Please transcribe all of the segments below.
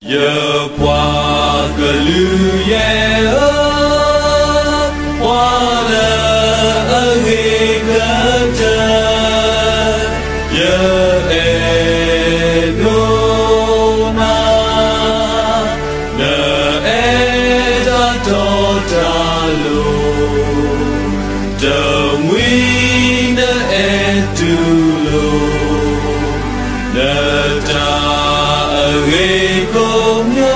ယပှၤကလုာ်ယဲၢ်ဧၢ, ပှၤလၢအဂ့ၤကတၢၢ်, ယအဲၣ်ဒိးနၤ, နအဲၣ်တၢ်တီတၢ်လိၤ, တမှံၤနအဲၣ်တူၢ်လိာ် နတၢ်အဂ့ၤကိးမံ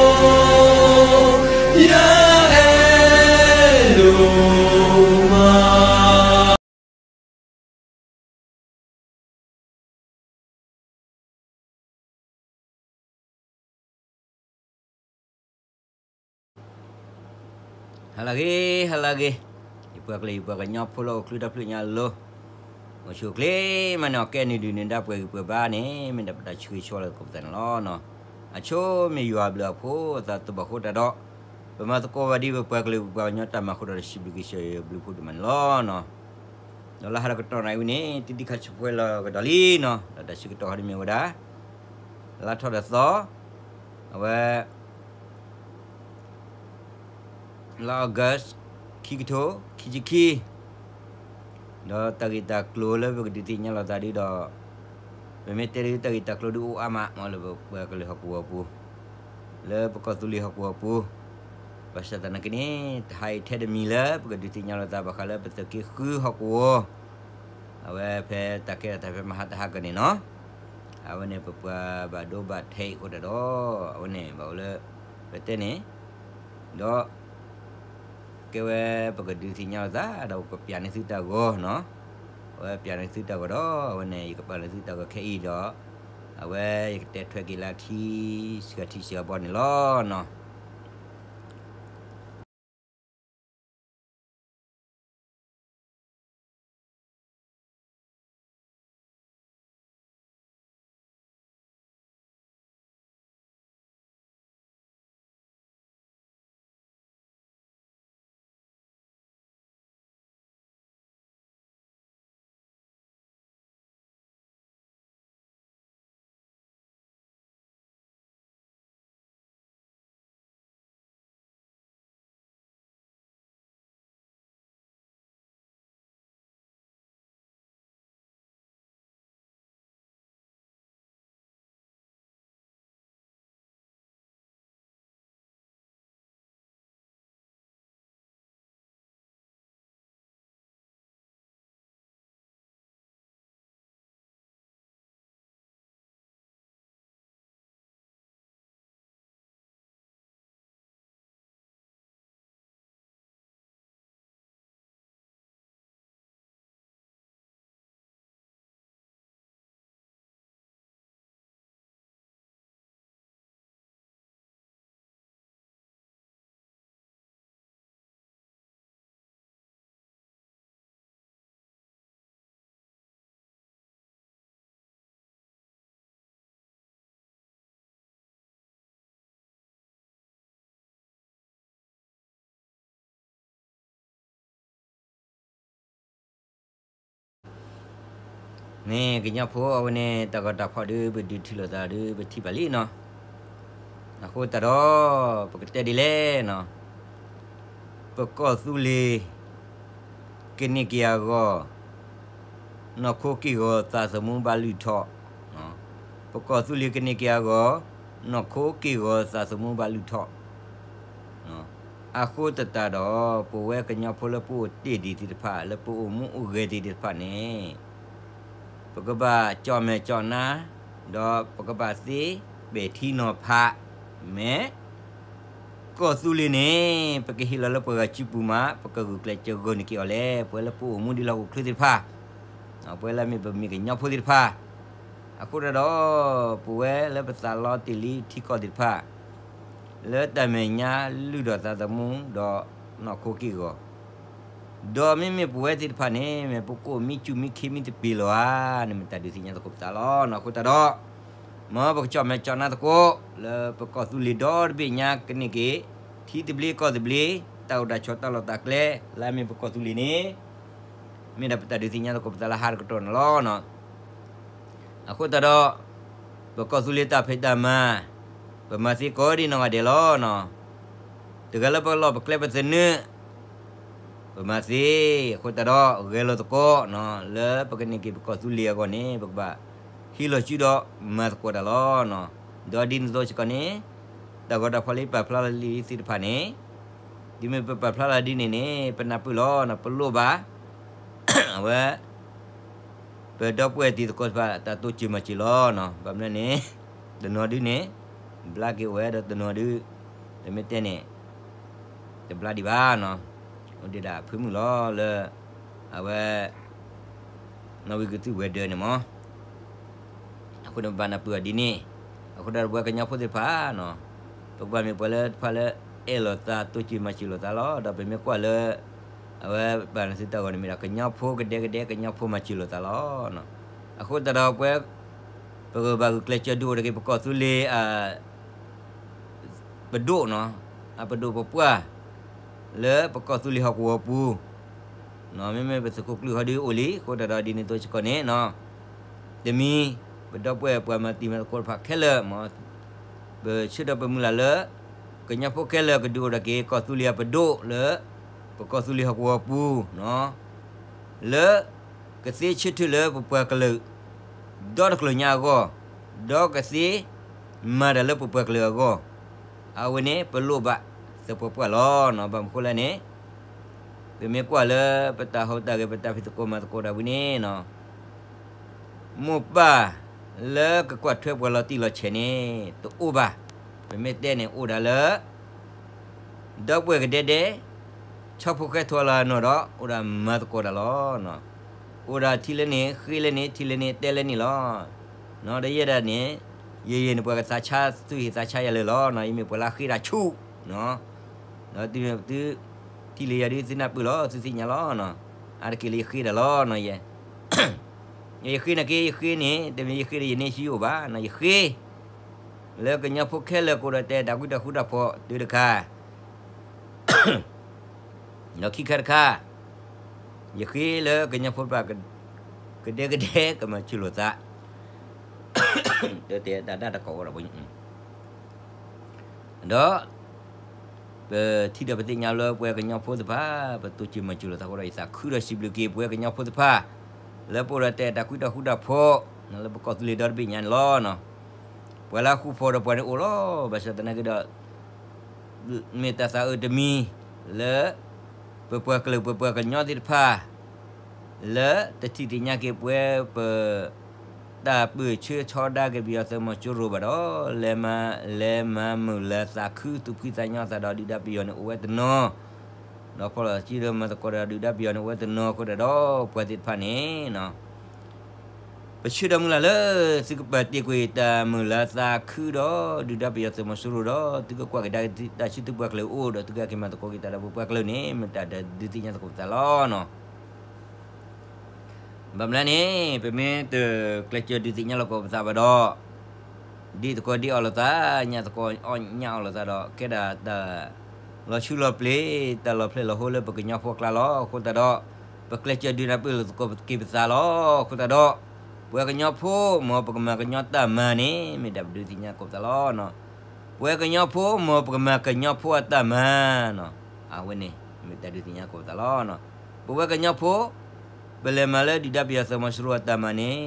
ၤ, ယအဲၣ်ဒိးမး. ဟါလၢအဂ့ၤ, ဟါလၢအဂ့ၤ, ယပှၤကလုာ် ယပှၤကညီဖိလၢအိၣ်ချ့တၢ်ဖျၢၣ်ညါအလိၤ, အိၣ်ဆူၣ်အိၣ်ချ့မးန့ၣ် အကဲနုာ်ဒုၣ်နုာ်ဒါပှဲၤဂံၢ်ပှဲၤဘါန့ၣ် မ့ၢ်ဒၣ်ပတၢ်ဆၢဂ့ၤဆၢဝါလၢသကိးပသးန့ၣ်လီၤ. အဆိမ့ၢ်ယွၤအဘျုးအဖှိၣ်အသးတဘၣ်အဃိသတးဒီး, ပမၤသကိးဘၣ်ဒ်ပပှၤကလုာ်ပပှၤကညီတၢ်မၤအဃိဒီး တၢ်စံးဘျုးကစၢ်ယွၤဘျုးဖှိၣ်ဒိၣ်မးန့ၣ်လီၤ. ဒီးလၢဟါလၢကတီၢ်နၣ်ရံၣ်ဝဲန့ၣ် တံၤတံၤခါဆူၣ်ပှဲၤလီၤကဒီးလံနီၤ, ဒီးတၢ်ဆၢကတီၢ်ဟီဒ်မ့ၢ်ဝဲဒၣ် လါထီၣ်ဒီးသီ, အဝဲ လါ August ခံကထိခံဆံခံ, ဒီးတၢ်ဂ့ၢ်တၢ်ကျိၤလၢပကဒုးသ့ၣ်ညါလိာ်သးဒ်ဒီး, ပမ့ၢ်တဲဒ်တၢ်ဂ့ၢ်တၢ်ကျိၤဒ်အိၣ်အါမး မ်လၢပပှၤကလုာ်ဟီၣ်ကဝီၤပူၤ, လၢပကီၢ်သူလ့ၤဟီၣ်ကဝီၤပူၤ, ဘၣ်ဆၣ်သနာ်က့န့ၣ် တဟါအံၤထဲတမံၤလၢပကဒုးသ့ၣ်ညါလိာ်သးဘၣ်ဃးလၢပသုးက့ဃုဟီၣ်ကဝီၤ အဝဲဖဲတၢ်ကဲထီၣ်သးဖဲမဟါတဟါကန့ၣ်နီၤ, အဝဲန့ၣ်ပပှၤဘၣ်ဒိဘၣ်ထံးအဃိသတးဒီး အဝဲန့ၣ်ဘၣ်အိၣ်လၢ ပတဲန့ၣ်, ဒီး ကဲဝဲပကဒုးသ့ၣ်ညါလိာ်သး ဒီးပကပျးန့ၢ်သုတၢ်ဂီၤနီၤ, အဝဲပျးန့ၢ်သုတၢ်ဂီၤဒီး အဝဲန့ၣ် ယကပာ်လၢသုတၢ်ဂီၤခဲအံၤဒီး အဝဲယကတဲထွဲက့ၤလၢခံ ဆံဂၤထံဆံဂၤဘီန့ၣ်လီၤနီၤ. န့ၣ်ကညီဖိအဝဲန့ၣ် တၢ်ဂီၤတၢ်ဖီၣ်ဒုး ပဒုးထံၣ်လိာ်သးဒုး ပထံၣ်ဘၣ်လံနီၤ. အဃိသတးဒီး ပကတဲဒ်လဲၣ်နီၤ, ပကီၢ်သူလ့ၤ ကန့ၢ်က့ၤအဂီၢ် နီၢ်ခိက့ၢ်ဂီၤသးသမူဘၣ်လုၢ်ထီၣ်, ပကီၢ်သူလ့ၤကန့ၢ်က့ၤအဂီၢ် နီၢ်ခိက့ၢ်ဂီၤသးသမူဘၣ်လုၢ်ထီၣ်. အဃိသတးဒီး ပဝဲကညီဖိလၢပအိၣ်တ့ၢ်ဒံးသ့ၣ်တဖၣ် လၢပအိၣ်မူအိၣ်ဂဲၤသ့ၣ်တဖၣ်န့ၣ် ပကဘၣ်ကၠီၣ်မဲာ်ကၠီၣ်နါ, ဒီးပကဘၣ်သ့ပဲာ်ထံနီၤဖး, မ့ၢ် ကီၢ်သူလ့ၤန့ၣ် ပကဟ့ၣ်လီၤလၢပှၤဂၤစုပူၤမး ပကဂုာ်ကျဲးစၢးဂၢၢ်န့ၢ်က့ၤအီၤလဲၣ် ပဝဲလၢပအိၣ်မူဒ်လၢဟီၣ်ခိၣ်ချၢသ့ၣ်တဖၣ်, ပဝဲလၢမ့ၢ်ပမ့ၢ်ကညီဖိသ့ၣ်တဖၣ်. အဃိသတးဒီး ပဝဲလၢပသးလီတ့ၢ်လံထံကီၢ်သ့ၣ်တဖၣ် လၢတၢ်မဲာ်ညါလုၢ်ထီၣ်သးသမူဒီးနီၢ်ခိက့ၢ်ဂီၤ, ဒီးမ့မ့ၢ်ပဝဲသ့ၣ်တဖၣ်န့ၣ် မ့ၢ်ပကအိၣ်မံစူၣ်မံခ့မံသပ့ၤလီၤဧါ, န့ၣ်မ့ၢ်တၢ်ဒုးသ့ၣ်ညါသကိးပသးလီၤ. အဃိသတးဒီး မ်ပကကၠီၣ်မဲာ်ကၠီၣ်နါသကိး လၢပကီၢ်သူလ့ၤဒီတဘ့ၣ်ညါကန့ၢ်က့ၤ ထံသဘျ့ကီၢ်သဘျ့ တၢ်အိၣ်တၢ်ဆိးတၢ်လီၢ်တၢ်ကျဲ လၢအမ့ၢ်ပကီၢ်သူလ့ၤန့ၣ် မ့ၢ်ဒၣ်ပတၢ်ဒုးသ့ၣ်ညါသကိးပသးလၢဟါတကတီၢ်န့ၣ်လီၤ. အဃိသတးဒီး ပကီၢ်သူလ့ၤတၢ်ဖံးတၢ်မၤ, ပ ပမၤသ့ကိးဒံနီၢ်ဂၤဒဲးလီၤနီၤ. တဂၤလၢပလီၢ်ပကျဲပသနၢၣ် ပမၤသ့, အဃိသတးဒီး ဂဲၤလိာ်သကိးနီၤ လၢပကန့ၢ်က့ၤပကီၢ်သူလ့ၤအဂီၢ်န့ၣ် ပကဘၣ်ဟံးလီၤစုဒီးမၤသကိးတၢ်လီၤနီၤ. ဒီးဒ်န့ၣ်အသိးစ့ၢ်ကီးန့ၣ် တၢ်ဂီၤတၢ်ဖီၣ်လၢပာ်ဖျါလီၤလံသ့ၣ်တဖၣ်န့ၣ် ဒ်မ့ၢ်ပပာ်ဖျါလီၤဒ်န့ၣ်န့ၣ် ပနၢ်ပၢၢ်လီၤနီၤ ပလိၣ်ဘၣ် အဝဲ ပဒီပုၢ်ဝဲၢ်တံၤသကိးတဖၣ် တၢ်တိစၢၤမၤစၢၤလီၤနီၤ. ဘၣ်မနုၤန့ၣ် တနီၤဒုန့ၣ် ဘျါက့ၤအိၣ်ဝဲဒီးတနီၤဒု ပမ့ၢ်တဲန့ၣ် တဘျါဒံးဘၣ်နီၤ. အိၣ်ဒံးဒၣ်အဖၢမုၢ်လီၤလၢ အဝဲ နီၣ်ဝံၤကသုးဝဲၤဒၢးန့ၣ်မး အဃိန့ၣ် ပဘၣ်နၢ်ပၢၢ်အီၤဒ်န့ၣ်, အဃိဒီးပဝဲကညီဖိသ့ၣ်တဖၣ်နီၤ, ပကဘၣ်မ့ၢ်ပှၤလၢတဖၣ်လၢအဲၣ်လိာ်သး တိစၢၤမၤစၢၤလိာ်သးလီၤ. ဒီးပမ့ၢ်ကွၢ်လၢ အဝဲပာ်နသုတၢ်ဂီၤန့ၣ်မ့ၢ်ဒၣ် ကညီဖိကဒဲကဒဲ ကညီဖိမၤစၢၤလိာ်သးလီၤ. အဃိသတးဒီးပဝဲ ပကဘၣ်ဂုာ်ကျဲးစၢးဒုးအိၣ်ထီၣ်က့ၤ ပကီၢ်သူလ့ၤ ပဒိၣ်နီၤ, အပဒိၣ်ပပှၢ် လၢပကီၢ်သူလ့ၤဟီၣ်ကဝီၤပူၤ, မ့မ့ၢ်ပသုးခိၣ်ကျၢၢ်ဟီဒုအိၣ်လံ. အဃိသတးဒီးဒ်န့ၣ်အသိးစ့ၢ်ကီးန့ၣ်နီၤ, တမံၤ ပဒီပုၢ်ဝဲၢ်ပှၤမၤတံၤမၤသကိးတဖၣ်ခဲလၢာ် ပဆၢဒီးပမုၢ်လၢ်လၢ ကညီဖိခဲလၢာ်ကဒုးအိၣ်ထီၣ်က့ၤ ကီၢ်သူလ့ၤအပဒိၣ်လၢ ပကီၢ်သူလ့ၤဟီၣ်ကဝီၤပူၤ လၢ ကသ့ဆၢထၢၣ်လၢပပှၤကလုာ် ဒီတကလုာ်ညါအဂီၢ်, ဒီးကသ့မၤတၢ်လၢပပှၤကလုာ်အဂီၢ်, အဝဲန့ၣ် ပလိၣ်ဘၣ်သပှၢ်ပှၢ်လီၤ. ဘၣ်မနုၤဃိလဲၣ်န့ၣ် ပမ့ၢ်ကွၢ်လၢပတၢ်ဟူးတၢ်ဂဲၤ ပတၢ်ဖံးသကိးမၤသကိးတၢ်ဝံၤန့ၣ် မိၢ်ပၢ်လၢကကွၢ်ထွဲပှၤလီၤတံၢ်လီၤဆဲးန့ၣ် တအိၣ်ဘၣ်. ပမ့ၢ်တဲန့ၣ်အိၣ်ဒၣ်လၢ ဒီပုၢ်ဝဲၢ်ကဒဲဒဲ ဆီဖိဃဲထိလၢနီၢ်ဒီး အိၣ်ဒၣ်မၤသကိးတၢ်လီၤ. အိၣ်ဒၣ်ထံလၢန့ၣ် ဃ့လၢန့ၣ် ထံလၢန့ၣ် တဲလၢန့ၣ်လီၤ. ဒီးယဲဒၣ်န့ၣ် ယယဲၢ်န့ၣ် ပှၤကသးဆါသုဟ့ၣ်သးဆါယၤလၢာ်လီၤ. ယမ့ၢ်ပှၤလၢဃ့တၢ်ဆူၣ် ဒီးသု ထံၣ်လၢယၤဒုးသုနၢ်ပၢၢ်လီၤ သုသ့ၣ်ညါလီၤ. အါတက့ၢ်လၢယဃ့တၢ်လီၤနီၤ ယဲ ယဃ့န့ၣ်က့ ယဃ့န့ၣ် တမ့ၢ်ယဃ့ဒီးယန့ၢ်ဆံးအိၣ်ဘၣ်နီၤ ယဃ့ လၢကညီဖိခဲလၢာ်ကအိၣ်ဒီးတဲတၢ်ကွံတၢ်ဃူတၢ်ဖိးတုၤတခါ ဒီးခံခါတခါ ယဃ့လၢကညီဖိတဖၣ် ကဒဲကဒဲကမၤစၢၤလိာ်သး ဒီးတဲတၢ်ဒၣ်တကိးဝဲဒီး ဒီး ပထံၣ်ဒီးပသ့ၣ်ညါလၢပဝဲကညီဖိသ့ၣ်တဖၣ် ပတိစၢၤမၤစၢၤလိာ်သးအဃိဒီး ယသးခုဒီးစံးဘျုးက့ၤပဝဲကညီဖိသ့ၣ်တဖၣ် လၢပအိၣ်ဒီးတဲတၢ်ကွံတၢ်ဃူတၢ်ဖိး လၢပကီၢ်သူလ့ၤဒီတဘ့ၣ်ညါန့ၣ်လီၤ. ပှၤလၢအဃူဖိးဒီးပှၤန့ၣ်အိၣ်လီၤ. ဘၣ်ဆၣ်သနာ်က့ဒီး မ့ၢ်တၢ်သးအၢတမံၤ လၢ ပပှၤကလုာ်ပပှၤကညီသ့ၣ်တဖၣ် လၢတထံၣ်သ့ၣ်ညါက့ၤပဝဲပ တၢ်ပၢၢ်ဆၢဆီဒါက့ၤပယီၤသုးမီၤစိရိၤဘၣ်ဒီး လဲၤမၤ လဲၤမၤမုာ်လၤသးခု သူၣ်ဖှံသးညီသးဒီးဒုၣ်ဒါပယီၤန့ၣ်အိၣ်ဝဲတနီၤ, ဒီးဖီၣ်လီၤစုဒီးမၤသကိးဒီးဒုၣ်ဒါပယီၤန့ၣ်အိၣ်ဝဲတနီၤအဃိဒီး ပှၤသ့ၣ်တဖၣ်န့ၣ် ပဆၢဒီးမုၢ်လၢ်လၢ သုကပာ်တ့ၢ်ကွံာ်တၢ်မုာ်လၤသးခုဒီး ဒုၣ်ဒါပယီၤသုးမီၤစိရိၤဒီး သုကကွၢ်ကဒါက့ၤတၢ်ဆူသုပှၤကလုာ်အအိၣ်ဒီး သုကက့ၤမၤသကိးက့ၤတၢ်ဒီးပပှၤကလုာ်န့ၣ် မ့ၢ်တၢ်ဒုးသ့ၣ်ညါသကိးပသးလီၤ. ဘၣ်မနုၤန့ၣ် ပမ့ၢ်တကျဲးစၢးဒုးသ့ၣ်ညါလိာ်သကိးပသးဘၣ်ဒီး ဒ့ၣ်သကိးဒ့ၣ်အီၣ်လိာ်သး ညၣ်သကိးအီၣ်ညၣ်အီၣ်လိာ်သးဒီး ကဲဒၣ်တၢ်လီၤဆူလီၤပျ့ၤ တၢ်လီၤဖျဲၣ်လီၤဟိလၢပကညီဖိအကျါလီၤ. အဃိသတးဒီး ပကျဲးစၢးဒုးနၢ်ပၢၢ်လိာ်သကိးက့ၤပသးလီၤ. အဃိသတးဒီး ပဝဲကညီဖိ မ်ပကမၤကညီတၢ်မၤန့ၣ် မ့ၢ်တၢ်ပဒုးသ့ၣ်ညါသကိးပသးလီၤ. ပဝဲကညီဖိ မ်ပကမၤကညီဖိအတၢ်မၤ အဝဲန့ၣ် မ့ၢ်တၢ်ဒုးသ့ၣ်ညါသကိးပသးလီၤ. ပဝဲကညီဖိ ပလဲၤမၤလၢဒုၣ်ဒါပယီၤသုးမီၤစိရိၤအတၢ်မၤန့ၣ်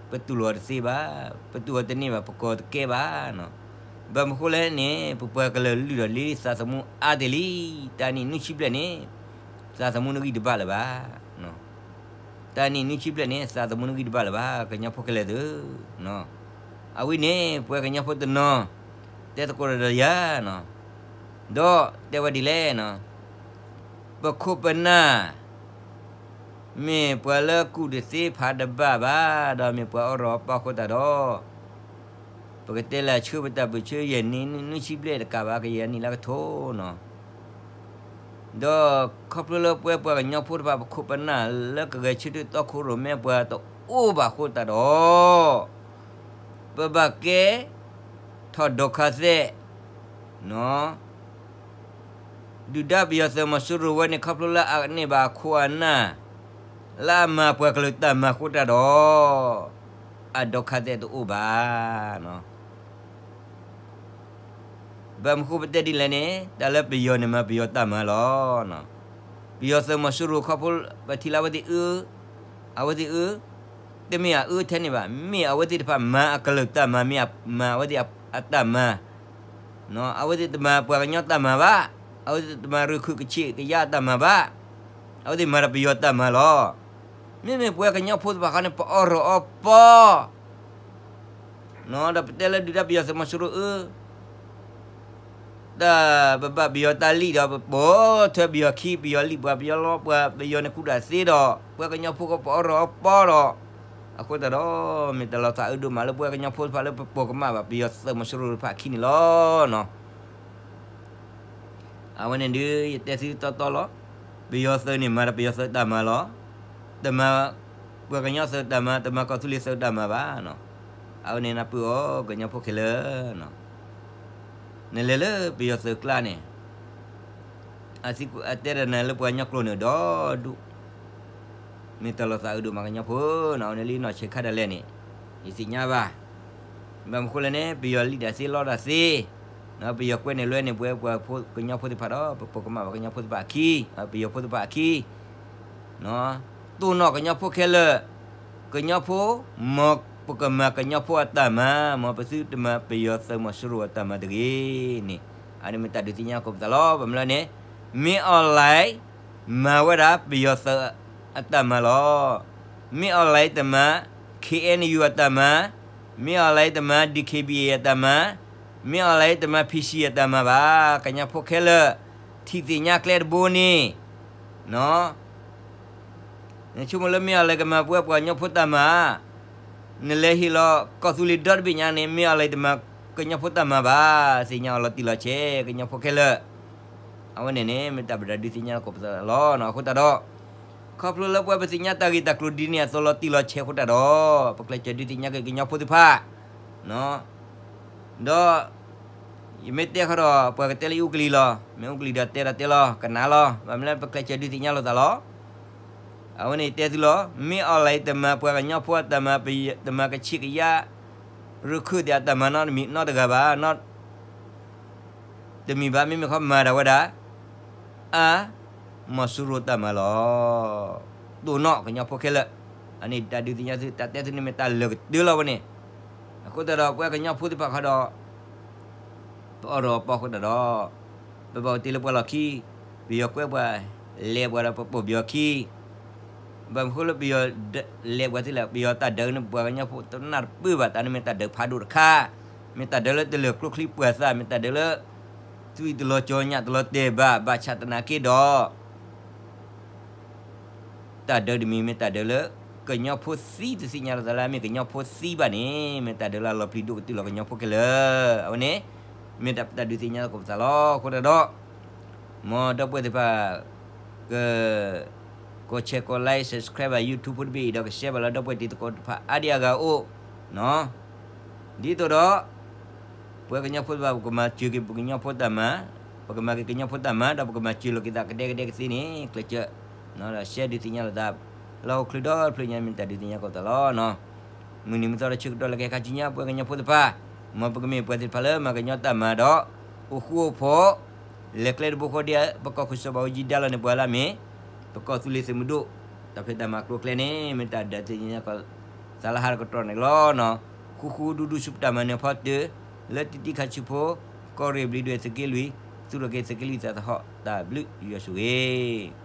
ပတူၢ်လိာ်အီၤတသ့ဘၣ်, ပတူၢ်အီၤတန့ၢ်ဘၣ်, ပကိးတကဲဘၣ်. ဘၣ်မနုၤဃိလဲၣ်န့ၣ် ပပှၤကလုာ်လုၢ်ထီၣ်လံသးသမူအါတ့ၢ်လံ. တၢ်နံၣ်နွံဆံဘျဲၣ်န့ၣ် သးသမူနဂံၢ်တဘၣ်လၢၤဘၣ်. တၢ်နံၣ်နွံဆံဘျဲၣ်န့ၣ် သးသမူနဂံၢ်တဘၣ်လၢၤဘၣ် ကညီဖိခဲလၢာ်သ့ၣ်. အဝဲန့ၣ် ပဝဲကညီဖိတနီၤ တဲသကိးဒီးယၤ ဒီးတဲဝဲဒ်လဲၣ် ပခိၣ်ပနၢ် မ့ၢ်ပှၤလၢကူၣ်တသ့ဖးတဘၣ်ဘၣ်, ဒီးမ့ၢ်ပှၤအီၣ်ရီၣ်အီပၢ်အဃိသတးဒီး ပကတဲလၢဆၢပတၢ်ပၢၢ်ဆၢ ယဲၢ်နံၣ်နွံဆံဘျဲၣ်တကးဘၣ် ကယဲၢ်နံၣ်လၢကထိနီၤ. ဒီးခီဖျိလၢပဝဲပှၤကညီဖိတဖၣ် ပခိၣ်ပနၢ်လၢကဂဲၤဆၢထၢၣ်တီခိၣ်ရိၣ်မဲပှၤတအိၣ်ဘၣ်အဃိသတးဒီး ပဘၣ်ကဲထီၣ်ဒီးခါသဲး ဒုၣ်ဒါပယီၤသုးမီၤစိရိၤဝဲန့ၣ် ခီဖျိလၢအန့ၢ်ဘၣ်အခိၣ်အနၢ် လၢအမၤပှၤကလုာ်တၢ်မၤအဃိတၢ်ဒီး အဒီးခါသဲးတအိၣ်ဘၣ်. ဘၣ်မနုၤဃိပတဲဒ်လဲၣ်န့ၣ် တၢ်လၢပယီၤန့ၣ်မၤပယီၤတၢ်မၤလီၤ. ပယီၤသုးမီၤစိရိၤခီဖျိ ပထံၣ်လၢအဝဲသ့ၣ်အၢ, အဝဲသ့ၣ်အၢ, တမ့ၢ်အအၢထဲန့ၣ်ဘၣ်, မ့ၢ်အဝဲသ့ၣ်တဖၣ်မၤအကလုာ်တၢ်မၤ, မ့ၢ်အမၤအဝဲသ့ၣ်အတၢ်မၤ, အဝဲသ့ၣ်တမၤပှၤကညီတၢ်မၤဘၣ်, အဝဲသ့ၣ်တမၤရူၢ်ခုၣ်ကဆ့ၣ်ကယါအတၢ်မၤဘၣ်, အဝဲသ့ၣ်မၤဒီးပယီၤတၢ်မၤလီၤ. မ့မ့ၢ်ပှၤကညီဖိသ့ၣ်တဖၣ်ဃီန့ၣ် ပအီၣ်ရီၣ်အီပီ ဒီးပတဲလၢဒုၣ်ဒါပယီၤသုးမီၤစိရိၤအၢ တၢ်ပဘၣ်ပယီၤတၢ်လံၣ်ဒီး ပပိာ်ထွဲပယီၤခံ ပယီၤလံၣ်ပှၤ ပယီၤလီပှၤ ပယီၤန့ၣ်ကူၣ်တၢ်သ့ဒီး ပှၤကညီဖိကပအီၣ်ရီၣ်အီပီဒီး, အဃိသတးဒီး မ့ၢ်တၢ်လီၤသးအုးဒိၣ်မးလၢပှၤကညီဖိတဖၣ်လၢပပိာ်ကမၣ်ဘၣ်ပယီၤသုးမီၤစိရိၤတဖၣ်အခံန့ၣ်လီၤ. အဝဲန့ၣ်ဒုး ယတဲသုတီတီလီၤ. ပယီၤသုးန့ၣ် မၤဒီးပယီၤသုးတၢ်မၤလီၤ. တမၤပှၤကညီသုးတၢ်မၤ, တမၤကီၢ်သူလ့ၤသုးတၢ်မၤဘၣ်. အဝဲန့ၣ်နၢ်ပၢၢ်အီၤ ကညီဖိခဲလၢာ်, နလဲၤလၢပယီၤသုးကျါန့ၣ် အသံကွၢ်အတဲဒီးနၤလၢပှၤကညီကျိာ်န့ၣ်ဒီဒူၣ်, မ့ၢ်တၢ်လီၤသးအုးဒိၣ်မးကညီဖိ, အဝဲန့ၣ်လၢနီၢ်ဆဲးခါဒၣ်လဲာ်န့ၣ် ယသ့ၣ်ညါဘၣ်. ဘၣ်မနုၤဃိလဲၣ်န့ၣ် ပယီၤလံၣ်တၢ်သ့လီတၢ်သ့, ပယီၤကွဲန့ၣ်လွဲန့ၣ် ပဝဲပှၤကညီဖိသ့ၣ်တဖၣ်ဒီး ပပိာ်ကမၣ်ဘၣ်ကညီဖိသ့ၣ်တဖၣ်အခံ, ပယီၤဖိသ့ၣ်တဖၣ်အခံ တိၢ်နီၣ်ကညီဖိခဲလၢာ်, ကညီဖိ, မ်ပကမၤကညီဖိအတၢ်မၤ, မ်ပသုတမၤပယီၤသုးမီၤစိရိၤအတၢ်မၤတဂ့ၤန့ၣ်, အန့ၣ်မ့ၢ်တၢ်ဒုးသ့ၣ်ညါကိးပသးလီၤ. ဘၣ်မနုၤလဲၣ်န့ၣ် မင်းအောင်လှိုင် မၤဝဲဒၣ်ပယီၤသုးအတၢ်မၤလီၤ. မင်းအောင်လှိုင် တမၤ KNU အတၢ်မၤ, မင်းအောင်လှိုင် တမၤ DKBA အတၢ်မၤ, မင်းအောင်လှိုင် တမၤ PC အတၢ်မၤဘၣ်. ကညီဖိခဲလၢာ် ထံၣ်သ့ၣ်ညါကျဲတဘိန့ၣ် နဆိကမိၣ်လၢမင်းအောင်လှိုင် ကမၤပှၤကညီဖိတၢ်မၤ, နလဲၤဟ့ၣ်လီၤကီၢ်သူလ့ၤဒီတဘ့ၣ်ညါန့ၣ် မင်းအောင်လှိုင် တမၤကညီဖိတၢ်မၤဘၣ်. သ့ၣ်ညါအီၤလီၤတံၢ်လီၤဆဲး ကညီဖိခဲလၢာ်, အဝဲန့ၣ်န့ၣ် မ့ၢ်တၢ်ပဒုးသ့ၣ်ညါကိးပသးလီၤ. အဃိသတးဒီး ခီဖျိလၢပှၤပသ့ၣ်ညါတၢ်ဂ့ၢ်တၢ်ကျိၤဒ်န့ၣ်အသိးလီၤတံၢ်လီၤဆဲးအဃိသတးဒီး ပကျဲးစၢးဒုးသ့ၣ်ညါက့ၤကညီဖိသ့ၣ်တဖၣ် ဒီး ယမ့ၢ်တဲဃီဒီး ပှၤကတဲလၢအံၤအူကလံၤလီၤ. မ့ၢ်အူကလံၤဒီးတဲဒီးတဲလီၤ ကနၣ်လီၤ. ဘၣ်မနုၤလၢ ပကျဲးစၢးဒုးသ့ၣ်ညါလိာ်သးလီၤ. အဝဲန့ၣ်တဲသုလီၤ. မင်းအောင်လှိုင် တမၤပှၤကညီဖိအတၢ်မၤ, တမၤကဆ့ၣ်ကယါ ရူၢ်ခုၣ်သ့ၣ်အတၢ်မၤနီတမံၤနီတဂၤဘၣ်. တမံၤဘၣ် မ့မ့ၢ်ခီမၤဒၣ်ဝဲဒၣ် အ မီၤစိရိၤတၢ်မၤလီၤ. တိၢ်နီၣ်ကညီဖိခဲလၢာ်, အန့ၣ်တၢ်ဒုးသ့ၣ်ညါသု တၢ်တဲသုန့ၣ်မ့ၢ်တၢ်လၢာ်ကတၢၢ်လီၤဝဲန့ၣ်. အဃိသတးဒီး ပှၤကညီဖိသ့ၣ်တဖၣ်ခီဒီး ပအီၣ်ရီၣ်အီပီအဃိသတးဒီး ပဘၣ်အိၣ်တ့ၢ်လၢပှၤလီၢ်ခံ, ပယီၤကွဲပှၤ, လဲၤပှၤဒီးပပိာ်ပယီၤခံ ဘၣ်မနုၤဃိလၢပယီၤလဲၤပှၤသ့လဲၣ်, ပယီၤတၢ်ဒုးန့ၣ် ပှၤကညီဖိတနၢ်တပၢၢ်ဘၣ်. တၢ်န့ၣ်မ့ၢ်တၢ်ဒုးဖးဒိၣ်တခါ, မ့ၢ်တၢ်ဒုးလၢတလၢာ်ကျိချံပှၤသး, မ့ၢ်တၢ်ဒုးလၢ သွံၣ်တလီၤကၠီညၣ်တလီၤတဲာ်ဘၣ်. ဘၣ်ဆၣ်သနာ်က့ဒီး တၢ်ဒုးတမံၤမ့ၢ်တၢ်ဒုးလၢ ကညီဖိသံ တသ့ၣ်ညါလီၤသးလၢအမ့ၢ်ကညီဖိသံဘၣ်န့ၣ် မ့ၢ်တၢ်ဒုးလၢအလီၤပျံၤဒိၣ်ကတၢၢ်လီၤကညီဖိခဲလၢာ်. အဝဲန့ၣ် မ့ၢ်တၢ်ဒုးသ့ၣ်ညါလီၤကိးပသးလီၤ. အဃိသတးဒီး မ်ဒီပုၢ်ဝဲၢ်သ့ၣ်တဖၣ် က ကိး share ကိး like subscribe ဘၣ် YouTube ဖိတဘ့ၣ်အံၤဒီး က share ဘၣ်လၢဒီပုၢ်ဝဲၢ်တံၤသကိးတဖၣ်အါဒံအါဂၤအအိၣ် ဒ်သိးဒီး ပှၤကညီဖိသ့ၣ်တဖၣ် ပကမၤစၢၤက့ၤပကညီဖိတၢ်မၤ, ပကမၤက့ၤကညီဖိတၢ်မၤ ဒီးပကမၤစၢၤလိာ်က့ၤသးကဒဲကဒဲကသ့န့ၣ် ကျဲးစၢး ဒီး share ဒုးသ့ၣ်ညါလိာ်သး လၢဟီၣ်ခိၣ်ချၢဒီတဖျၢၣ်ညါ မ့ၢ်တၢ်ဒုးသ့ၣ်ညါကိးပသးလီၤ. မုၢ်နံၤမုၢ်သီဒီးဆၢကတီၢ်လၢကဟဲခါဆူညါ ပှၤကညီဖိသ့ၣ်တဖၣ် မ်ပကမ့ၢ်ပှၤသ့ၣ်တဖၣ်လၢမၤကညီတၢ်မၤဒီး အိၣ်ဃူအိၣ်ဖိး လဲၤကျဲတဘိဃီဒ် ပကီၢ်ခိၣ်စီၤဘၣ်အူကၠံဒါလီၤန့ၣ် ပှၤလၢအမ့ၢ် ပကီၢ်သူလ့ၤသုးမုၢ်ဒိၣ် တၢ်ဖံးတၢ်မၤကျိၤကျဲန့ၣ် မ့ၢ်တၢ်ဒုးသ့ၣ်ညါသးလၢဟါတကတီၢ်န့ၣ်လီၤ. ဃူဃူဒူဒူဆူပတၢ်မၤနၢၤဖီတၢၢ် လၢတံၤတံၤခါဆူဖိ ကီၢ်ရ့ၣ်ဘျံးဒွဲၣ်သုးက့လွံၢ် သူၣ်ထီၣ်က့ၤသုးက့လွံၢ်သးသဟီၣ် တၢ်ဘျုးယွၤဆိၣ်ဂ့ၤ